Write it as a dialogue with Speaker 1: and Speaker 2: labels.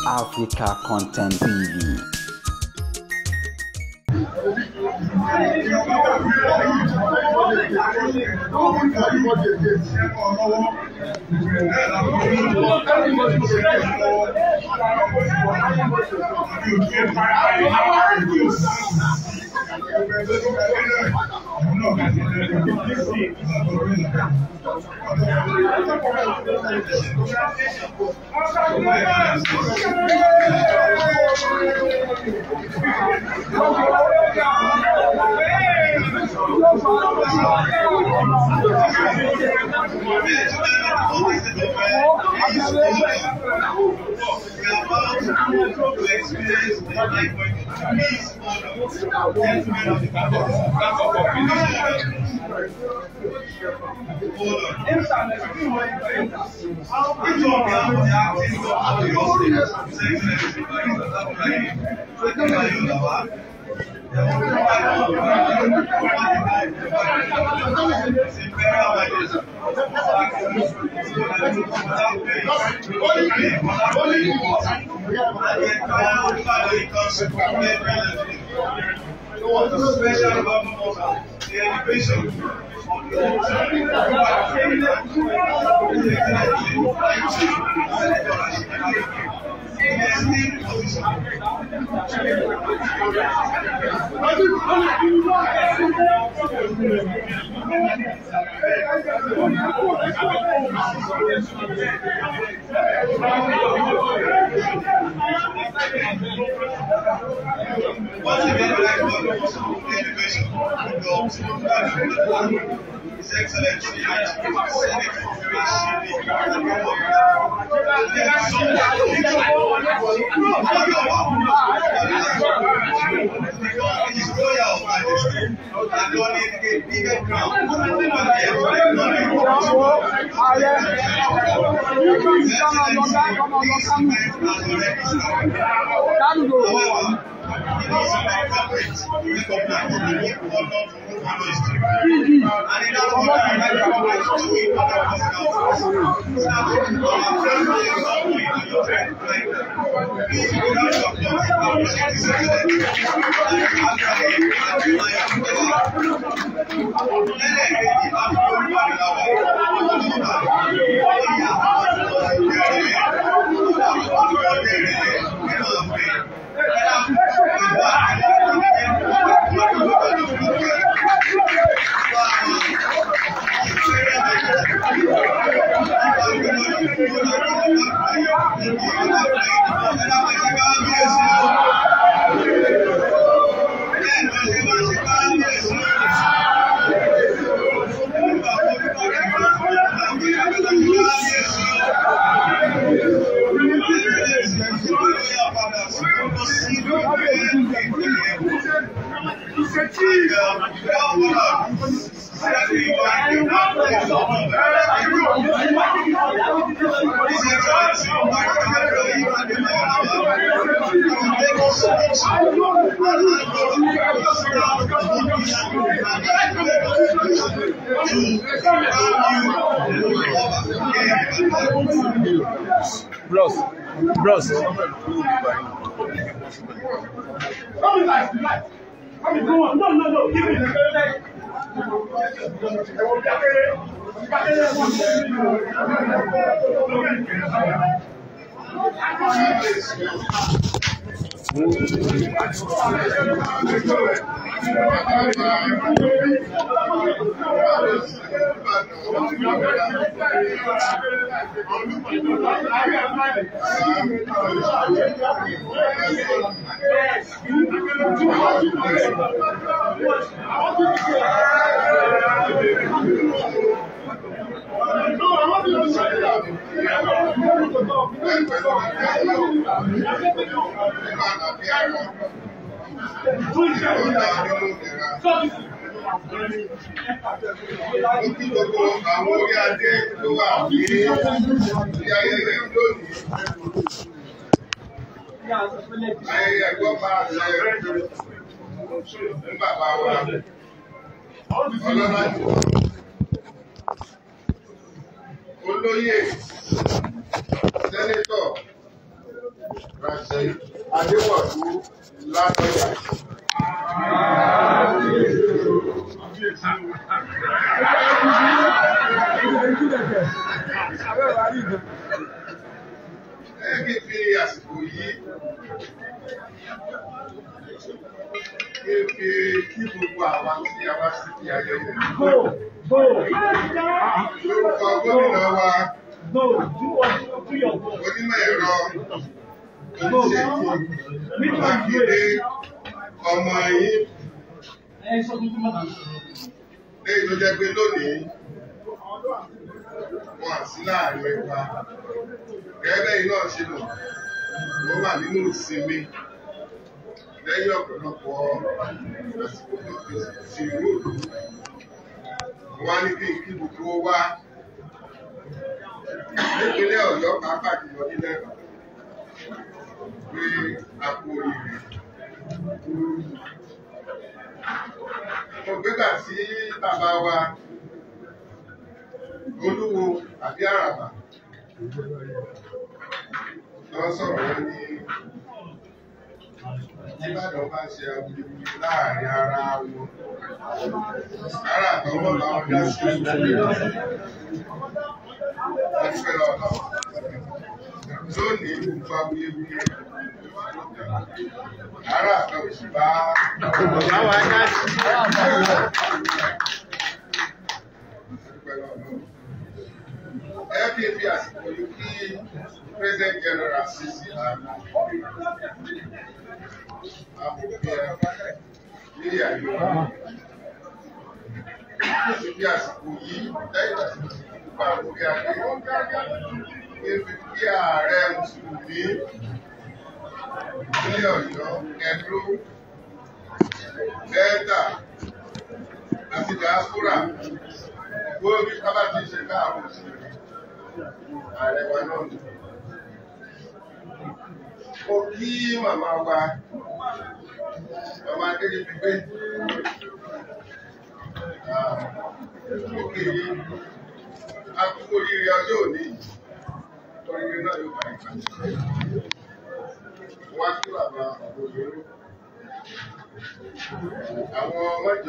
Speaker 1: Africa Content TV.
Speaker 2: Bros, bros.
Speaker 3: No, give me.
Speaker 4: Kí gbogbo àwọn orí adé tó wà ní ayẹyẹ lónìí. Ayẹyẹ ẹ̀gbọ́n máa ṣe fún bàbá wa ọlọ́lá jù. Olóyè Sẹ́nétọ̀ Adéwọ̀lú Ládọjà. Ẹ kí n fi àsìkò yìí kí n fi kí gbogbo àwa tí a wá síbi ayẹyẹ.
Speaker 3: Go, go,
Speaker 4: Lórúkọ gómìnà wa,
Speaker 3: go, do what, do your work.
Speaker 4: Onímọ̀ ẹ̀rọ Olúṣèyí Mákindé, ọmọ yín, léyìí tó jẹ́ pé lónìí wọn à sí láàrin wa. Gẹ́gẹ́ bẹ́ẹ̀ náà ṣe mọ̀, wọ́n wà nínú ìsinmi lẹ́yìn ọ̀pọ̀lọpọ̀ àsìkò tó fi sí ìlú. Wọ́n á ní kí n kí gbogbo wa nípínlẹ̀ Ọ̀yọ́, pàápàá jùlọ nílẹ̀ Ìbàdàn, pé a kú oríire. Mo gbégbà tí bàbá wa Olúwo àbí Àràbà lọ sọ̀rọ̀, wọn ní Ìbàdàn bá ṣe awuyewuye láàrin ara wọn. Ará àtọwọ́ làwọn dá sí ọdúpẹ́ lọ́wọ́. Lónìí, gbogbo awuyewuye ará àtọwọ́ sì bá
Speaker 2: Bàbá wa dá sí.
Speaker 4: Ọdúpẹ́ lọ́wọ́. Ẹ fi àsìkò yìí kí President General Sisi àná amòfin ní àyè. Sì fi àsìkò yìí, lẹ́yìn àsìkò tí gbogbo àwọn orí adé, kí n fi kí ààrẹ mùsùlùmí ìpínlẹ̀ Ọ̀yọ́, Ẹdó, Delta àti diaspora, gbogbo bí kábà ti ṣe káàrọ̀ òṣèré ààrẹ wa náà nù. Mo kí màmá wa, màmá Adéríbigbé. Mo kí yín. A kú oríire ọjọ́ òní. Oríire náà yóò bá ìgbà. Wá kí bàbá òṣèré. Àwọn mọ́jọ.